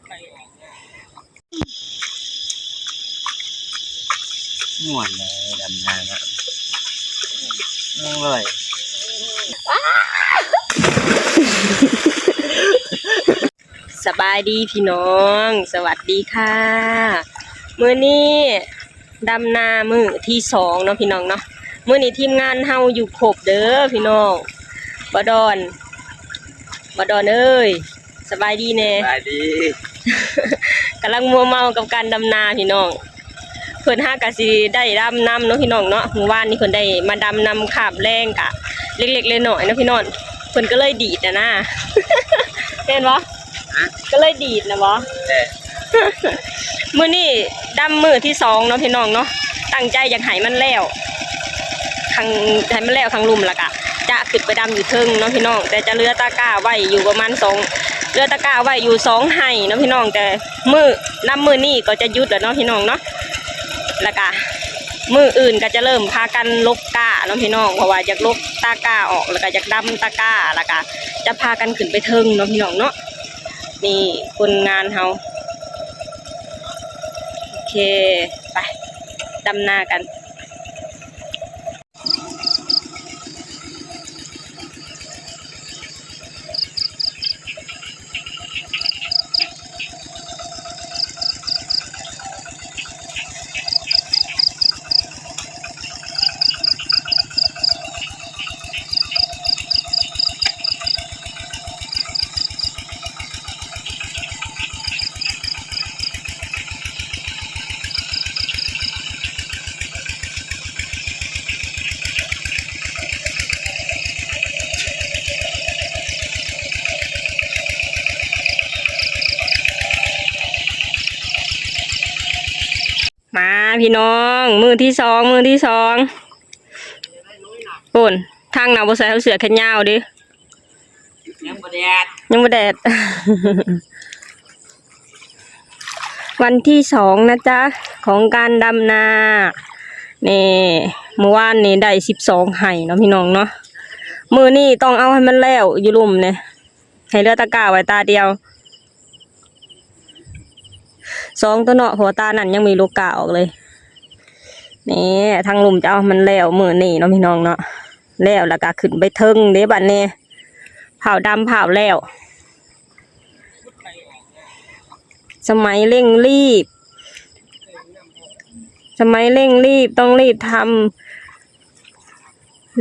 ມ່ວນເລີຍ ດຳນາເນາະ ມ່ວນເລີຍ. ສະບາຍດີພີ່ນ້ອງ ສະຫວັດດີຄ່ະ. ມື້ນີ້ດຳນາມື້ທີສອງເນາະພີ່ນ້ອງເນາະ. ມື້ນີ້ທີມງານເຮົາຢູ່ຄົບເດີພີ່ນ້ອງ. ບ່າວດອນ ບ່າວດອນເອີຍ ສະບາຍດີແດ່. ສະບາຍດີ. ກຳລັງມົວເມົາກັບການດຳນາພີ່ນ້ອງ. ເພິ່ນຫາກະຊິໄດ້ດຳນຳເນາະພີ່ນ້ອງເນາະ. ມື້ວານນີ້ເພິ່ນໄດ້ມາດຳນຳຄາບແລງກະເລັກໆນ້ອຍໆເນາະພີ່ນ້ອງ. ເພິ່ນກໍເລີຍດີດນະນາ ແມ່ນບໍ່? ຮະ? ກໍເລີຍດີດນະບໍ່? ເອີ ມື້ນີ້ດຳມື້ທີສອງເນາະພີ່ນ້ອງເນາະ. ຕັ້ງໃຈຢາກໃຫ້ມັນແລ້ວ ຂ້າງ ໃຫ້ມັນແລ້ວຂ້າງລຸ່ມ ແລ້ວກະຈະຂຶ້ນໄປດຳຢູ່ເທິງເນາະພີ່ນ້ອງ. ແຕ່ຈະເຫຼືອຕາກ້າໄວ້ຢູ່ປະມານສອງ ເຫຼືອຕາກ້າໄວ້ຢູ່ສອງໄຮ່ເນາະພີ່ນ້ອງ. ແຕ່ມື້ ນຳມື້ນີ້ກໍຈະຢຸດແລ້ວເນາະພີ່ນ້ອງເນາະ. ແລ້ວກະມື້ອື່ນກໍຈະເລີ່ມພາກັນຫຼົກກ້າເນາະພີ່ນ້ອງ ເພາະວ່າຢາກຫຼົກຕາກ້າອອກ ແລ້ວກໍຢາກດຳຕາກ້າ ແລ້ວກໍຈະພາກັນຂຶ້ນໄປເທິງເນາະພີ່ນ້ອງເນາະ. ນີ້ຄົນງານເຮົາ. ໂອເຄ ໄປດຳນາກັນ. ມາພີ່ນ້ອງ ມື້ທີສອງ ມື້ທີສອງ. ໂອ້ນ ທາງນະບໍ່ໃສ່ເສື້ອແຂນຍາວເດ້. ຍັງບໍ່ແດດ ຍັງບໍ່ແດດ. ວັນທີສອງນະຈ໊ະ ຂອງການດຳນາ. ນີ້ ມື້ວານນີ້ໄດ້ສິບສອງໄຮ່ເນາະພີ່ນ້ອງເນາະ. ມື້ນີ້ຕ້ອງເອົາໃຫ້ມັນແລ້ວຢູ່ລຸ່ມນີ້ ໃຫ້ເຫຼືອຕາກ້າໄວ້ຕາດຽວ. ສອງຕົວເນາະ ເພາະວ່າຕານັ້ນຍັງມີລູກກ້າອອກເລີຍ. ນີ້ ທາງລຸ່ມຈະເອົາໃຫ້ມັນແລ້ວມື້ນີ້ເນາະພີ່ນ້ອງເນາະ. ແລ້ວ ແລ້ວກະຂຶ້ນໄປເທິງເດ້ບັດນີ້. ພ້າວດຳພ້າວແລ້ວ. ສະໄໝເລັ່ງລີບ ສະໄໝເລັ່ງລີບ ຕ້ອງລີບທຳ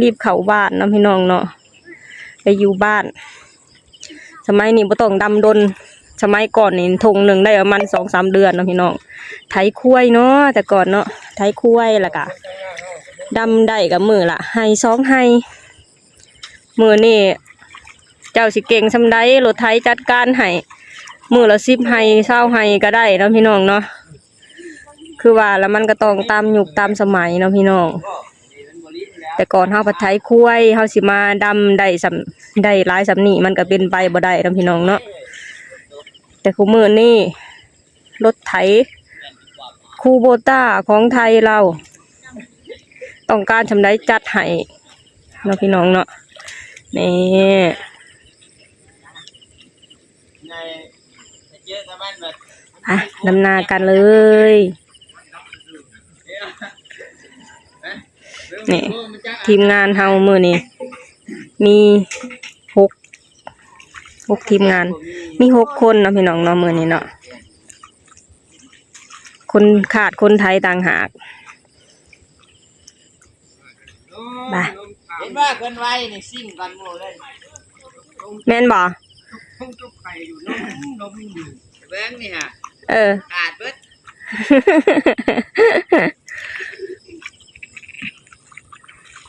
ລີບເຂົ້າບ້ານເນາະພີ່ນ້ອງເນາະ ໄປຢູ່ບ້ານ. ສະໄໝນີ້ບໍ່ຕ້ອງດຳດົນ. ສະໄໝກ່ອນນີ້ຖົງໜຶ່ງໄດ້ປະມານສອງສາມເດືອນເນາະພີ່ນ້ອງ. ໄຖຄວາຍເນາະ ແຕ່ກ່ອນເນາະ ໄຖຄວາຍ ແລ້ວກະດຳໄດ້ກະມື້ລະໄຮ່ສອງໄຮ່. ມື້ນີ້ເຈົ້າຊິເກັ່ງສ່ຳໃດ ລົດໄຖຈັດການໃຫ້ ມື້ລະສິບໄຮ່ຊາວໄຮ່ກໍໄດ້ເນາະພີ່ນ້ອງເນາະ. ຄືວ່າລະ ມັນກໍຕ້ອງຕາມຍຸກຕາມສະໄໝເນາະພີ່ນ້ອງ. ແຕ່ກ່ອນເຮົາພັດໄຖຄວາຍ ເຮົາຊິມາດຳໄດ້ສ່ຳ ໄດ້ຫຼາຍສ່ຳນີ້ ມັນກໍເປັນໄປບໍ່ໄດ້ເນາະພີ່ນ້ອງເນາະ. ແຕ່ຄຸມື້ນີ້ ລົດໄຖຄູໂບຕ້າຂອງໄທລາວ ຕ້ອງການສ່ຳໃດຈັດໃຫ້ເນາະພີ່ນ້ອງເນາະ. ນີ້ ໄປ ດຳນາກັນເລີຍ. ນີ້ ທີມງານເຮົາມື້ນີ້ມີຫົກ ຫົກທີມງານ ມີຫົກຄົນເນາະພີ່ນ້ອງເນາະ ມື້ນີ້ເນາະ. ຄົນຂາດຄົນໄຖຕ່າງຫາກ. ບາ ເຫັນວ່າເພິ່ນໄວນີ້ ຊິງກ່ອນໝູ່ເລີຍ ແມ່ນບໍ່? ເບິ່ງນີ້ຫາ ເອີ ຂາດເບິດ.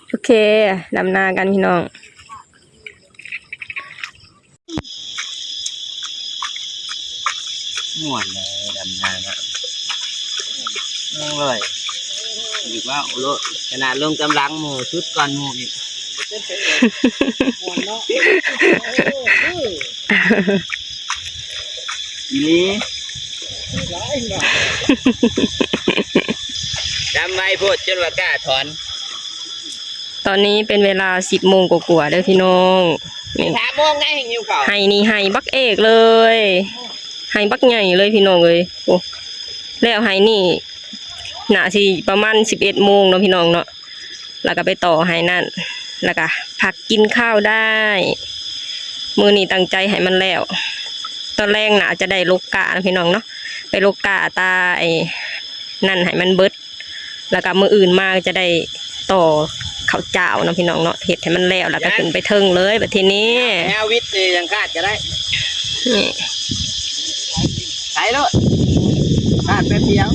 ໂອເຄ ດຳນາກັນພີ່ນ້ອງ. ມ່ວນເລີຍ ດຳນາເນາະ ມ່ວນເລີຍ. ອີກວ່າໂອໂລ ຂະໜາດລົງກຳລັງໝູ່ ສຸດກ່ອນໝູ່ອີກ. ມ່ວນເນາະ ອີ່ຫຼີ ດຳໄວໂພດ ຈົນວ່າກ້າຖອນ. ຕອນນີ້ເປັນເວລາສິບໂມງກວ່າໆເດີພີ່ນ້ອງ. ນີ້ ສາມໂມງໄງ ຫິວເຂົ້າ ໄຮ່ນີ້ໄຮ່ບັກເອກເລີຍ. ໄຮ່ບັກໃຫຍ່ເລີຍພີ່ນ້ອງເອີຍ. ໂອ້ ແລ້ວໄຮ່ນີ້ໜ້າຊິປະມານສິບເອັດໂມງເນາະພີ່ນ້ອງເນາະ. ແລ້ວກໍໄປຕໍ່ໄຮ່ນັ້ນ ແລ້ວກໍພັກກິນຂ້າວໄດ້. ມື້ນີ້ຕັ້ງໃຈໃຫ້ມັນແລ້ວ. ຕອນແລງໜ້າຈະໄດ້ລົກກ້າເນາະພີ່ນ້ອງເນາະ. ໄປລົກກ້າຕາໄອ້ນັ້ນໃຫ້ມັນເບິດ. ແລ້ວກໍມື້ອື່ນມາຈະໄດ້ຕໍ່ເຂົ້າຈ້າວເນາະພີ່ນ້ອງເນາະ. ເຮັດໃຫ້ມັນແລ້ວ ແລ້ວກໍຂຶ້ນໄປເທິງເລີຍບັດທີນີ້. ແນວວິດນີ້ຍັງຄາດກໍໄດ້. ນີ້ ໄປໂລດ ຄາດແປັບດຽວ.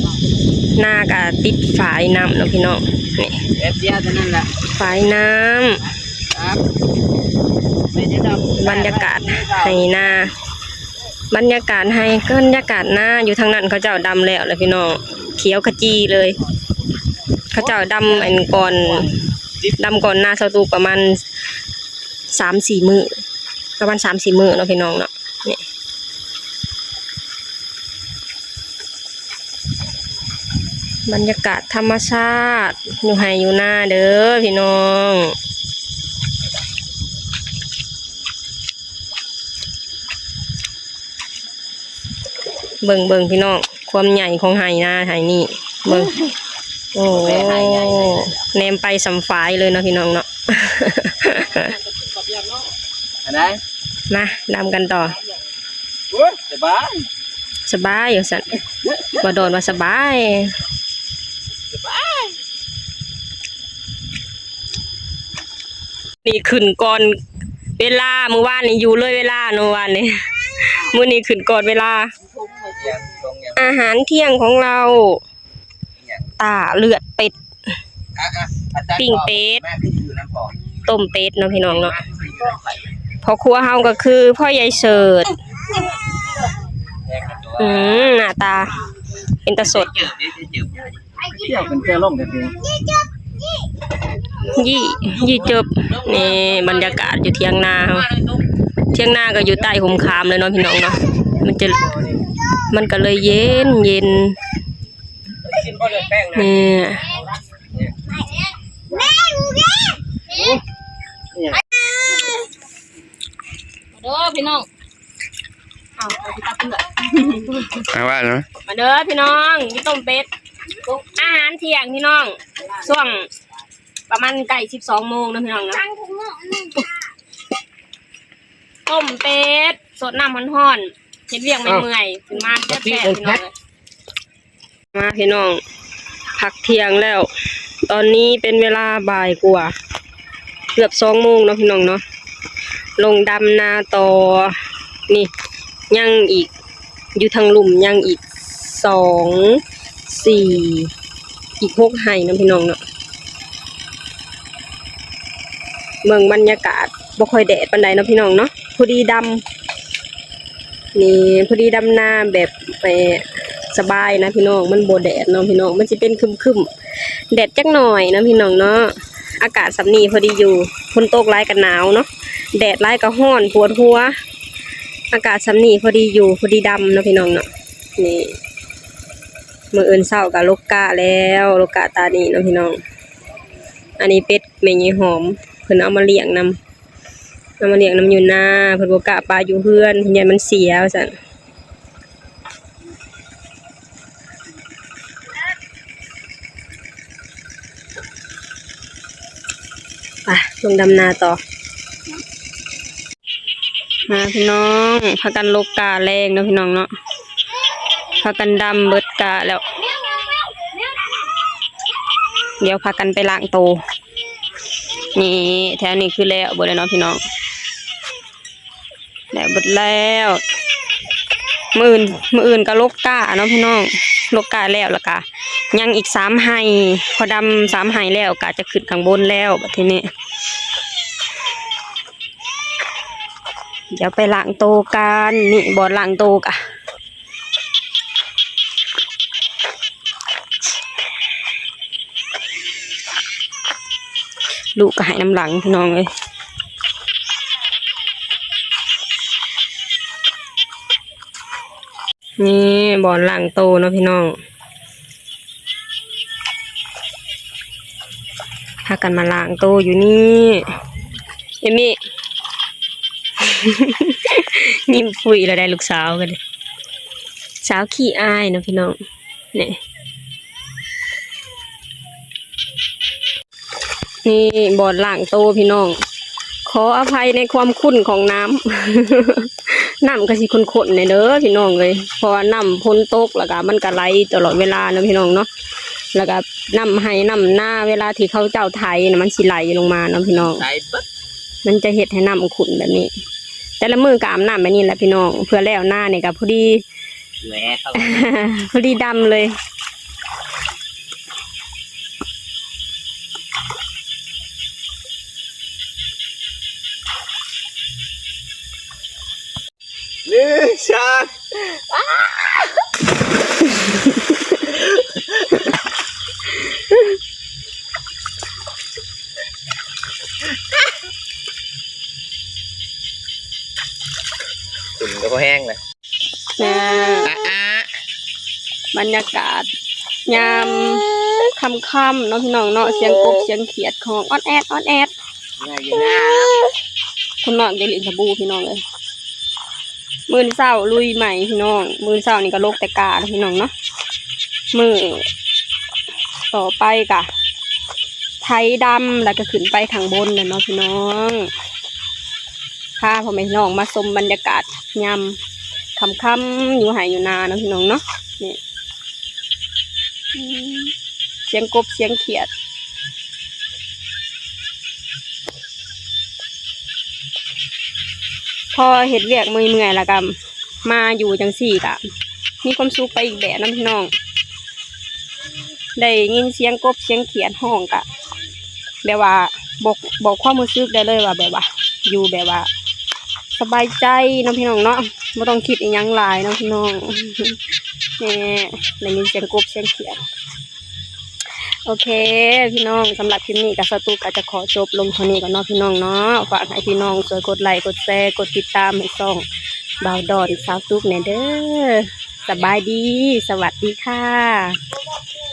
ນາກໍຕິດຝາຍນ້ຳເນາະພີ່ນ້ອງ. ນີ້ ແປັບດຽວເທົ່ານັ້ນແຫຼະ ຝາຍນ້ຳ. ບັນຍາກາດໄຮ່ນາ ບັນຍາກາດໄຮ່ ບັນຍາກາດນາຢູ່ທາງນັ້ນ ເຂົາເຈົ້າດຳແລ້ວແຫຼະພີ່ນ້ອງ. ຂຽວຂະຈີເລີຍ. ເຂົາເຈົ້າດຳອັນກ່ອນ ດຳກ່ອນນາຊາວຕຸກປະມານສາມສີ່ມື້ ປະມານສາມສີ່ມື້ເນາະພີ່ນ້ອງເນາະ. ນີ້ ບັນຍາກາດທຳມະຊາດຢູ່ໄຮ່ຢູ່ນາເດີພີ່ນ້ອງ. ເບິ່ງ ເບິ່ງພີ່ນ້ອງ ຄວາມໃຫຍ່ຂອງໄຮ່ນາໄຮ່ນີ້ ເບິ່ງ. ໂອ້ ແນມໄປສ່ຳຝາຍເລີຍເນາະພີ່ນ້ອງເນາະ. ອັນໃດ ມາດຳກັນຕໍ່. ໂອ້ຍ ສະບາຍ ສະບາຍ ວ່າຊັ້ນ. ບໍ່ດອນວ່າສະບາຍ ສະບາຍ. ນີ້ຂຶ້ນກ່ອນເວລາ ມື້ວານນີ້ຢູ່ເລີຍເວລາເນາະ ວານນີ້. ມື້ນີ້ຂຶ້ນກ່ອນເວລາ. ອາຫານທ່ຽງຂອງເຮົາ ຕາເລືອດເປັດ ປີ້ງເປັດ ຕົ້ມເປັດເນາະພີ່ນ້ອງເນາະ. ພໍ່ຄົວເຮົາກໍຄືພໍ່ໃຫຍ່ເສີດ. ອືມ ໜ້າຕາເປັນຕາສົດ. ຢ້ ຢີ່ເຈີບ ນີ້ບັນຍາກາດຢູ່ຖຽງນາເຮົາ. ຖຽງນາກໍຢູ່ໃຕ້ຮົ່ມຂາມເລີຍເນາະພີ່ນ້ອງເນາະ. ມັນຈະ ມັນກໍເລີຍເຢັນໆ ນີ້. ມາເດີພີ່ນ້ອງ. ເອົາ ເອົາໄປຕັບເລືອດ ມາວ່ານະ. ມາເດີພີ່ນ້ອງ ມີຕົ້ມເປັດ ອາຫານທ່ຽງພີ່ນ້ອງ ຊ່ວງປະມານໃກ້ສິບສອງໂມງເນາະພີ່ນ້ອງເນາະ. ຕົ້ມເປັດ ສົດນ້ຳຮ້ອນໆ ເຮັດວຽກເມື່ອຍໆ ຂຶ້ນມາແຊບໆ ພີ່ນ້ອງເອີຍ. ມາພີ່ນ້ອງ ພັກທ່ຽງແລ້ວ ຕອນນີ້ເປັນເວລາບ່າຍກວ່າ ເກືອບສອງໂມງເນາະພີ່ນ້ອງເນາະ. ລົງດຳນາຕໍ່. ນີ້ຍັງອີກ ຢູ່ທາງລຸ່ມຍັງອີກສອງ ສີ່ ອີກຫົກໄຮ່ເນາະພີ່ນ້ອງເນາະ. ເບິ່ງບັນຍາກາດ ບໍ່ຄ່ອຍແດດປານໃດເນາະພີ່ນ້ອງເນາະ ພໍດີດຳ. ນີ້ພໍດີດຳນາແບບ ເອີ ສະບາຍນະພີ່ນ້ອງ ມັນບໍ່ແດດເນາະພີ່ນ້ອງ ມັນຊິເປັນຄຶ້ມໆ ແດດຈັກໜ້ອຍເນາະພີ່ນ້ອງເນາະ. ອາກາດສ່ຳນີ້ພໍດີຢູ່ ຝົນຕົກຫຼາຍກໍໜາວເນາະ ແດດຫຼາຍກໍຮ້ອນປວດຫົວ. ອາກາດສ່ຳນີ້ພໍດີຢູ່ ພໍດີດຳເນາະພີ່ນ້ອງເນາະ. ນີ້ ມື້ອື່ນເຊົ້າກໍລົກກ້າແລ້ວ ລົກກ້າຕານີ້ເນາະພີ່ນ້ອງ. ອັນນີ້ເປັດແມ່ໃຫຍ່ຫອມ ເພິ່ນເອົາມາລ້ຽງນຳ ເອົາມາລ້ຽງນຳຢູ່ນາ ເພິ່ນບໍ່ກ້າປະຢູ່ເຮືອນ ເພິ່ນຢ້ານມັນເສຍວ່າຊັ້ນ. ໄປ ລົງດຳນາຕໍ່. ມາພີ່ນ້ອງ ພາກັນລົກກ້າແລງເນາະພີ່ນ້ອງເນາະ ພາກັນດຳເບິດກ້າແລ້ວ ດຽວພາກັນໄປລ້າງໂຕ. ນີ້ ແຖວນີ້ຄືແລ້ວເບິດແລ້ວເນາະພີ່ນ້ອງ ແລ້ວເບິດແລ້ວ. ມື້ອື່ນ ມື້ອື່ນກໍລົກກ້າເນາະພີ່ນ້ອງ ລົກກ້າແລ້ວ ແລ້ວກະຍັງອີກສາມໄຮ່ ພໍດຳສາມໄຮ່ແລ້ວກະຈະຂຶ້ນຂ້າງບົນແລ້ວບັດທີນີ້. ດຽວໄປລ້າງໂຕກັນ ນີ້ບ່ອນລ້າງໂຕກະ ລູກກໍໃຫ້ນຳຫຼັງພີ່ນ້ອງເອີຍ. ນີ້ບ່ອນລ້າງໂຕເນາະພີ່ນ້ອງ ພາກັນມາລ້າງໂຕຢູ່ນີ້. ເອມມີ້ ຍິ້ມຟຸຍແລ້ວໄດ້ລູກສາວກັນ. ສາວຂີ້ອາຍເນາະພີ່ນ້ອງ ນີ້ ນີ້ບ່ອນລ້າງໂຕພີ່ນ້ອງ. ຂໍອະໄພໃນຄວາມຂຸ້ນຂອງນ້ຳ ນ້ຳກໍຊິຂຸ້ນໆແດ່ເດີພີ່ນ້ອງເອີຍ ເພາະວ່ານ້ຳຝົນຕົກ ແລ້ວກໍມັນກໍໄຫຼຕະຫຼອດເວລາເນາະພີ່ນ້ອງເນາະ ແລ້ວກໍນ້ຳໄຮ່ນ້ຳນາ ເວລາທີ່ເຂົາເຈົ້າໄຖນະ ມັນຊິໄຫຼລົງມາເນາະພີ່ນ້ອງ ໃສ່ເບິດ ມັນຈະເຮັດໃຫ້ນ້ຳຂຸ້ນແບບນີ້. ແຕ່ລະມື້ກໍອາບນ້ຳແບບນີ້ແຫຼະພີ່ນ້ອງ ເພື່ອແລ້ວນານີ້ກໍພໍດີ ແຫຼະ ພໍດີດຳເລີຍ. ໜຶ່ງ ສອງ ອ້າ ຂຸ້ນກໍພໍແຮງນະ. ອ່າ ອ່າ ອ່າ ບັນຍາກາດຍາມຄ່ຳໆເນາະພີ່ນ້ອງເນາະ ສຽງກົບສຽງຂຽດຮ້ອງອອດແອດ ອອດແອດ ເມື່ອຍຢູ່ນາ ຄົນນ້ອຍໄປຫຼິ້ນສະບູພີ່ນ້ອງເອີຍ. ມື້ເຊົ້າລຸຍໃໝ່ພີ່ນ້ອງ ມື້ເຊົ້ານີ້ກໍລົກແຕ່ກາເນາະພີ່ນ້ອງເນາະ ມື້ຕໍ່ໄປກະໄຖດຳ ແລ້ວກໍຂຶ້ນໄປຂ້າງບົນແລ້ວເນາະພີ່ນ້ອງ. ພາພໍ່ແມ່ພີ່ນ້ອງມາຊົມບັນຍາກາດຍາມຄ່ຳໆ ຢູ່ໄຮ່ຢູ່ນາເນາະພີ່ນ້ອງເນາະ ນີ້ ອືມ ສຽງກົບສຽງຂຽດ ພໍເຮັດວຽກເມື່ອຍໆ ແລ້ວກໍມາຢູ່ຈັ່ງຊີ້ກໍມີຄວາມສຸກໄປອີກແບບເນາະພີ່ນ້ອງ. ໄດ້ຍິນສຽງກົບສຽງຂຽດຮ້ອງກະ ແບບວ່າ ບອກ ບອກຄວາມຮູ້ສຶກໄດ້ເລີຍວ່າ ແບບວ່າ ຢູ່ແບບວ່າສະບາຍໃຈເນາະພີ່ນ້ອງເນາະ ບໍ່ຕ້ອງຄິດອີ່ຫຍັງຫຼາຍເນາະພີ່ນ້ອງ. ແນ່ ໄດ້ຍິນສຽງກົບສຽງຂຽດ. ໂອເຄພີ່ນ້ອງ ສຳລັບຄລິບນີ້ກໍສາວຕຸກກໍຈະຂໍຈົບລົງເທົ່ານີ້ກ່ອນເນາະພີ່ນ້ອງເນາະ. ຝາກໃຫ້ພີ່ນ້ອງຊ່ວຍກົດໄລ ກົດແຊ ກົດຕິດຕາມໃຫ້ຊ່ອງບ່າວດອນສາວຕຸກແດ່ເດີ. ສະບາຍດີ ສະຫວັດດີຄ່ະ.